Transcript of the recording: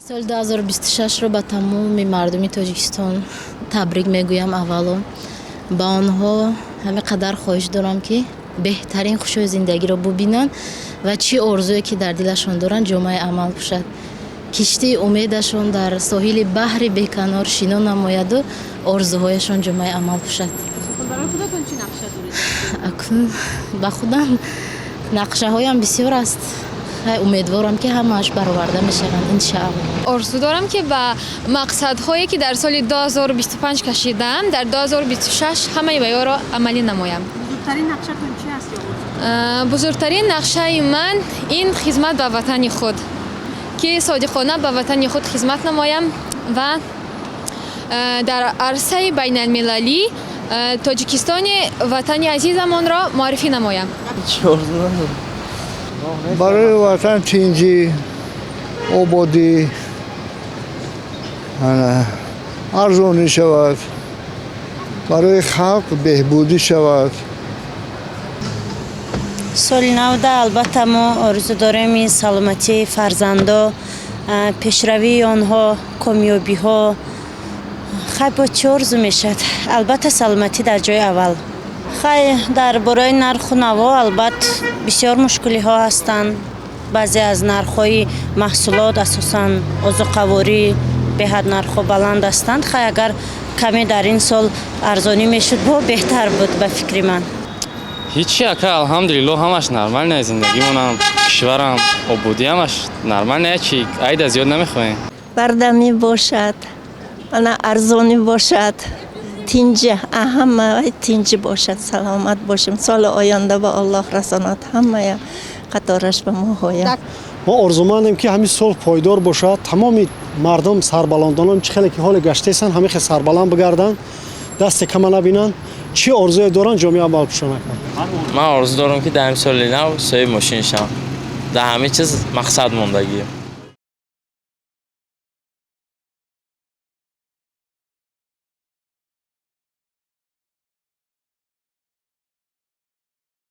Соли 2026-ро ба тамоми мардуми Тоҷикистон табрик мегӯям. Аввало, ба онҳо ҳамин қадар хоҳиш дорам, ки беҳтарин хушҳои зиндагиро бубинанд ва чӣ орзуе ки дар дилашон доранд, ҷомаи амал пӯшад, киштии умедашон дар соҳили баҳри беканор шино намояду орзуҳояшон ҷомаи амал пӯшад. Барои худатон чӣ нақша доред? Акнун ба худам нақшаҳоям бисёр аст. Умедворам, ки ҳамааш бароварда мешаванд, иншаалло. Орзу дорам, ки ба мақсадҳое, ки дар соли 2025 кашидаам, дар 2026 ҳамаи ваёро амалӣ намоям. Бузургтарин нақшатон чи аст ё орзу? Бузургтарин нақшаи ман ин хизмат ба ватани худ, ки содиқона ба ватани худ хизмат намоям ва дар арсаи байналмилалӣ Тоҷикистони ватани азизамонро муаррифӣ намоям. Чӣ орзу надорам. Барои ватан тинҷӣ, ободӣ, ана, арзонӣ шавад, барои халқ беҳбудӣ шавад. Соли навда албатта мо орзу дорем ин саломатии фарзандо, пешравии онҳо, комёбиҳо. Хай, бо чӣ орзу мешавад? Албатта, саломатӣ дар ҷои аввал. Хай, дар бораи нарху наво албат бисёр мушкилиҳо ҳастанд. Баъзе аз нархҳои маҳсулот, асосан озуқаворӣ, беҳад нархҳо баланд ҳастанд. Хай, агар каме дар ин сол арзонӣ мешуд, бо беҳтар буд, ба фикри ман. Ҳичи, ака, алҳамдулилло, ҳамаш нормально. Зиндагимонам, кишварам ободӣ, ҳамаш нормально, ячи айда зиёд намехоҳем. Бардамӣ бошад, ана, арзонӣ бошад, тинҷи, ҳама тинҷи бошад, саломат бошем. Соли оянда ба Аллоҳ расонад ҳамая қатораш ба моҳоям. Мо орзумандем, ки ҳамин сулҳ пойдор бошад, тамоми мардум сарбаландонон, чӣ хеле ки ҳоле гаштаистанд, ҳамин хел сарбаланд бигарданд, дасте кама набинанд, чӣ орзуе доранд, ҷомеа амал пӯшона кунанд. Ман орзу дорам, ки дар ҳамин соли нав соҳиби мошин шавам. Дар ҳамин чиз мақсад мондагӣ.